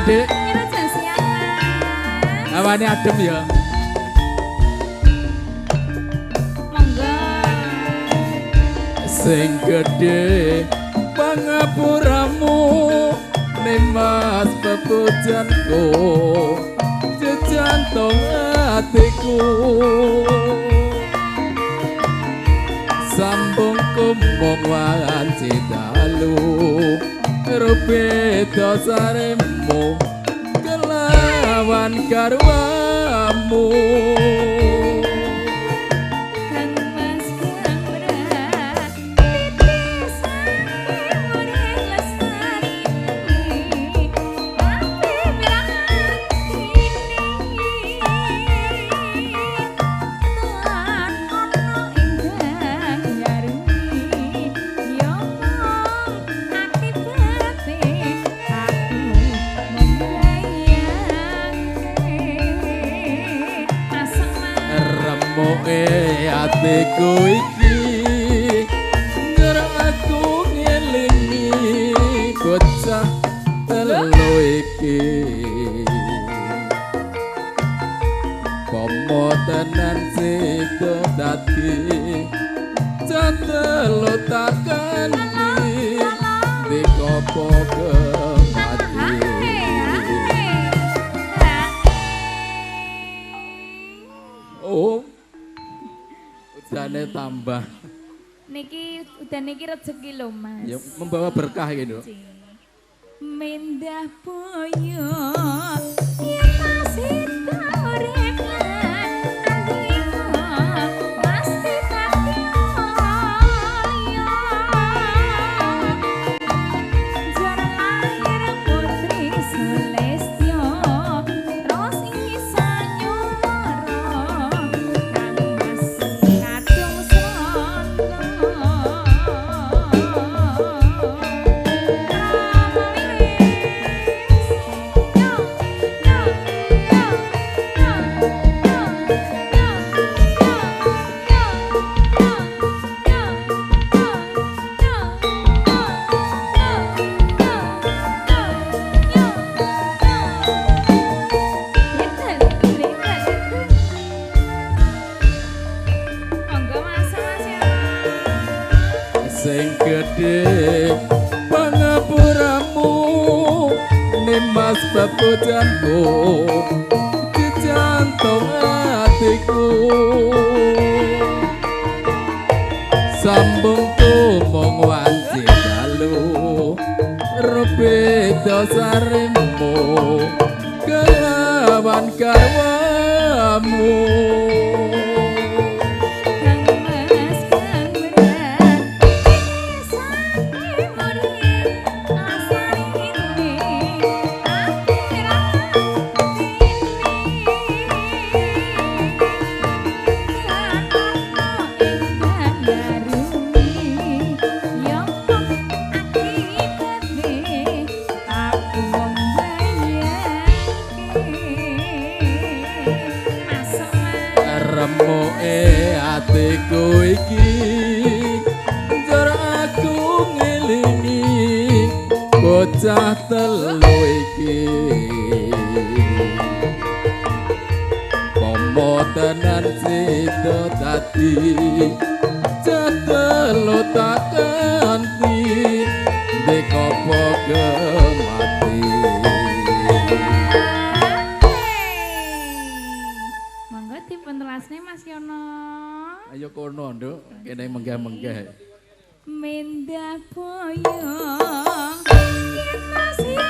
Adik. Wilujeng siang, Mas. Awane adem ya. Monggo. Sing gedhe pangapuramu nimas pepujanku jejantung atiku sambung kumung wanci dalu rubeda saremu kelawan garwamu. Kang Mas Gambrah titisane muring lestari ati piratini lan ana ingkang yaruni ya mung akibate aku mung bayangke asem. Remuke atiku iki njer aku ngelingi bocah telu iki pomo tenan sida dadi cantelo tak kanthi dikopo kemati. Oh, ujane tambah. Niki udan niki rezeki lho, Mas. Ya, membawa berkah gitu. Mendah boyo yen masih urip lan andimu pasti dadi kaya. Jar lahir putri Sulistyo terus isa nyuwara Kang Mas kadung sono. Monggo Mas, Mas ya. Sing gedhe pangapuramu nimas pepujanku dijantung atiku sambung tumung wanci dalu rubeda saremu kelawan garwamu. Kang Mas Gambrah titisane muring asarine ati ratine lan ana ingkang yaruni ya mung akibate aku mung bayangke asem. Remuke atiku iki njur aku ngelingi bocah telu iki pomo tenan sida dadi cetelu tak kanthi dikopo kemati. Monggo dipun telasne Mas Yono. Ayo kono, Nduk, kene menggeh-menggeh. Mendah boyo yen masih